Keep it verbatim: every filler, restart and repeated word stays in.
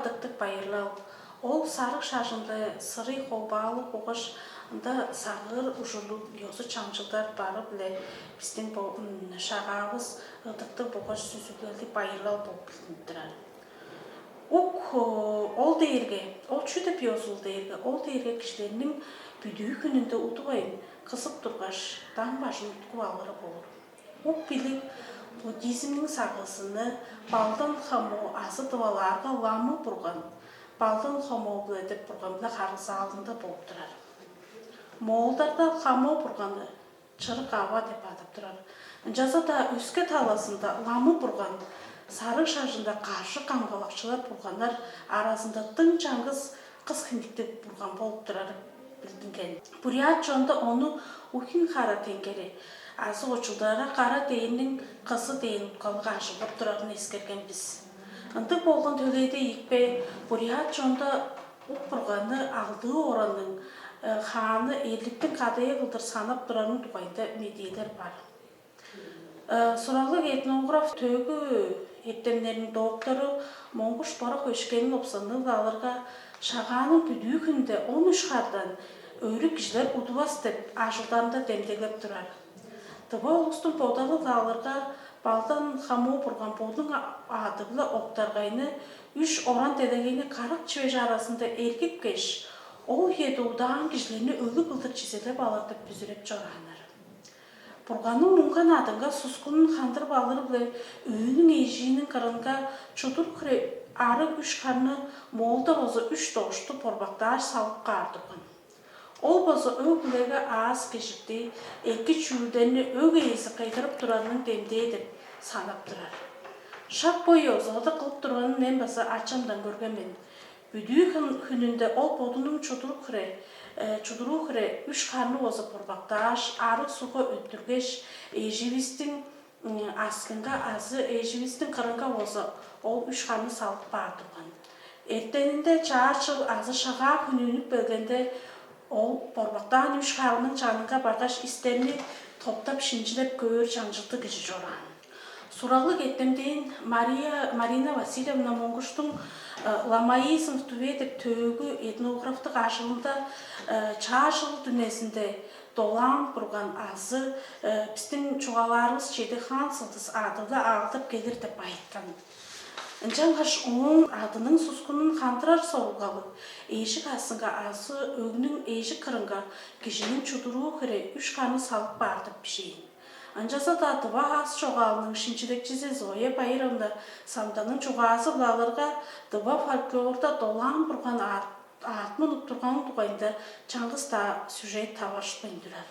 Ыдыктыг байырлал. Ол сарыг шажында сырый холбаалыг болгаш ында сагыыр ужурлуг ёзу-чаңчылдар бары-биле бистиң бо шагаавыс ыдыктыг болгаш сүзүглелдиг байырлал болуп билдинип турар. Ук ол дээрге, ол чүү деп ёзул дээрге, ол дээрге кижилерниң бүдүү хүнүнде удувайн кызып тургаш, даң бажын уткуп алыры болур. Ук билиг буддизмниң сагыызыны Балдан Хамо азы дывалаарга Ламы бурган, Балдан Хамо-биле деп бурган-биле харылзаалында болуп турар. Моолдарда Хамо бурганы чырык ава деп адап турар. Ынчалза-даа өске талазында Ламы бурган сарыг шажында каржы камгалакчылар бурганнар аразында дың чаңгыс кыс хиндиктиг бурган болуп турары билдинген. Бурят чонда ону Ухин хара теңгери азы очулдара кара дээрниң кызы дээн уткалыг ажыглап турарын эскерген бис. Ындыг болган төлээде ийикпе бурят чонда ук бурганны алдыы оранның хааны эрликтиң кадайы кылдыр санап турарының дугайында медээлер бар. Сураглыг этнограф төөгү эртемнерниң доктору Моңгуш Борок өшкенин опсанныг алырга, шагааның бүдүү хүнде он үш хардан өрү кижилер удувас деп ажылдарында демдеглеп турар. Дыва улустуң бодалы алырга, Балдан Хамуу бурган бодунуң адыгла октаргайны үш оран делегейни карак чивеш аразында эргипкеш, ол үеде удаан кижилерни өлүг кылдыр чизелеп алыр деп бүзүреп чорааннар. Бурганның муңган адынга сускунун хандырып алыры-биле өөнүң эжииниң кырынга чудур хире арыг үш харны, моолда база үш дошту борбактааш салып каар турган. Ол база өг-бүлеге аас кежикти, эки чүүлдерни өг ээзи кыйгырып турарының демдээ деп санап турар. Шак бо ёзугада кылып турганын мен база ачамдан көрген мен. Бүдүү хүн- хүнүнде ол бодунуң чудурук хире, э, чудуруу хире үш харны база бурбактааш, арыг сугга өттүргеш, эживистиң м, аскынга азы эживистиң кырынга болза, ол үш харны салып баар турган. Эртенинде чаар чыл азы шагаа хүнүнүп келгенде, ол борбактаан үш харының чанынга баргаш, истерни топтап шинчилеп көөр чаңчылдыг кижи чораан. Сураглыг эртемдээн Мария Марина Васильевна Моңгуштуң э, ламаизм в Туве деп төөгү этнографтык ажылында э, чаар чыл дүнезинде долаан бурган азы э, бистиң чугаалаарывыс чеди хаан сылдыс адыгда аалдап келир деп айыткан. Ынчангаш ооң адының сускунун хандырар сорулгалыг эжик аскынга азы өгнүң эжик кырынга кижиниң чудуруу хире үш ханы салып баар деп бижээн. Ынчалза-даа дыва аас чогаалының шинчилекчизи Зоя Баировна Самданның чугаазы-биле алырга, дыва фольклорда долаан бурган аат аатмын уттурганын дугайында чаңгыс-даа сюжет таварышпайн турар.